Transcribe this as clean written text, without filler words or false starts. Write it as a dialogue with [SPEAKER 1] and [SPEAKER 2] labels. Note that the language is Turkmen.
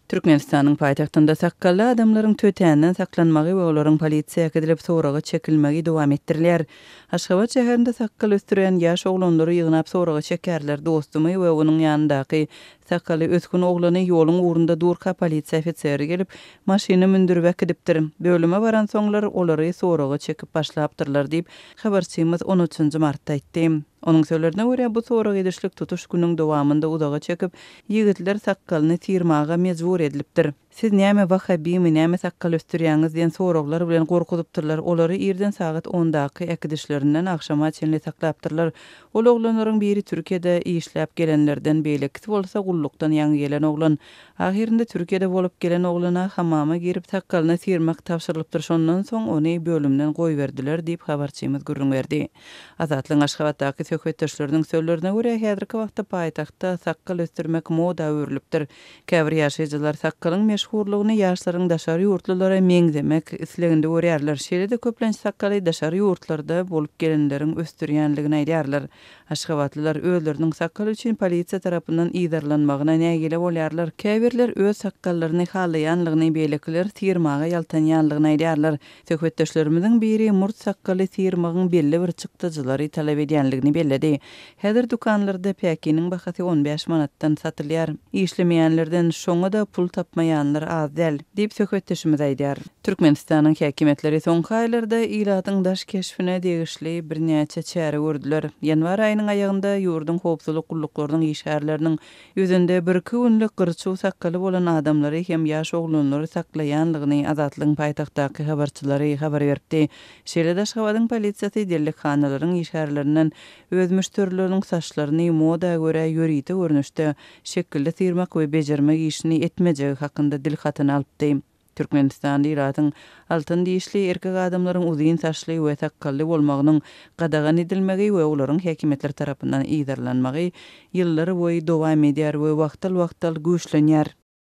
[SPEAKER 1] Türkmenistanyň paýtagtynda sakgally adamlaryň tötänden saklanmagy we olaryň polisiýa äkidilip soraga çekilmegi dowam etdirilýär. Aşgabat şäherinde sakgal ösdürýän ýaş oglanlary ýygnap soraga çekýärler. Dostumy we onuň ýanyndaky sakgaly ösgün oglany ýoluň ugrunda durka polisiýa ofiseri gelip, maşyna mündürip äkidipdir. Bölüme baransoňlar olary soraga çekip başlapdyrlar diýip, habarçymyz on üçünji martda aýtdy. Onuň sözlerine görä, bu sorag edişlik tutuş günüň dowamynda uzaga çekip, ýigitler sakgalyny syrmaga mejbur edilipdir. Siz näme wahhabimi, näme sakgal ösdürýäňiz diýen soraglar bilen gorkuzypdyrlar. Olary irden sagat ondaky äkidişlerinden agşama çenli saklapdyrlar. Ol oglanlaryň biri Türkiýede işläp gelenlerden, beýlekisi bolsa gullukdan ýaňy gelen oglan. Ahyrynda Türkiýede bolup gelen oglana hamama girip sakgalyny syrmak tabşyrylypdyr, şondan soň ony bölümden goýberdiler diýip, habarçymyz gürrüň berdi. Azatlygyň Aşgabatdaky söhbetdeşleriniň sözlerine görä, häzirki wagtda paýtagtda sakgal ösdürmek moda öwrülipdir. Käbir ýaşaýjylar sakgalyň meşhurlygyny ýaşlaryň daşary ýurtlulara meňzemek isleginde görýärler. Şeýle-de köplenç sakgaly daşary ýurtlarda bolup gelenleriň ösdürýänligini aýdýarlar. Aşgabatlylar özleriniň sakgal üçin polisiýa tarapyndan yzarlanmagyna nägile bolýarlar. Käbirler öz sakgallaryny halaýanlygyny, beýlekiler syrmaga ýaltanýanlygyny aýdýarlar. Söhbetdeşlerimiziň biri murt sakgaly syrmagyň belli bir çykdajylary talap edýänligini belledi. Häzir dükanlarda päkiniň bahasy on bäş manatdan satylýar. Işlemeýänlerden şoňa-da pul tapmaýanlar az däl, diýip, söhbetdeşimiz aýdýar. Türkmenistanyň häkimiýetleri soňky aýlarda ilatyň daş keşbine degişli birnäçe çäre gördüler. Ýanwar aýynyň aýagynda ýurduň howpsuzlyk gulluklarynyň işgärleriniň Ýüzünde birki günlük gyrçuw sakgaly bolan adamlary hem ýaş oglanlary saklaýanlygyny Azatlygyň paýtagtdaky habarçylary habar beripdi. Şeýle-de Aşgabadyň polisiýasy dellekhanalaryň işgärlerinden öz müşderileriniň saçlaryny moda görä ýörite görnüşde şekilli syrmak we bejermek işini etmejegi hakynda dilhatyny alypdy. Türkmenistanda ilatyň altyn dişli, erkek adamlaryň uzyn saçly we sakgally bolmagynyň gadagan edilmegi we olaryň häkimiýetler tarapyndan yzarlanmagy ýyllar boýy dowam edýär we wagtal-wagtal güýçlenýär.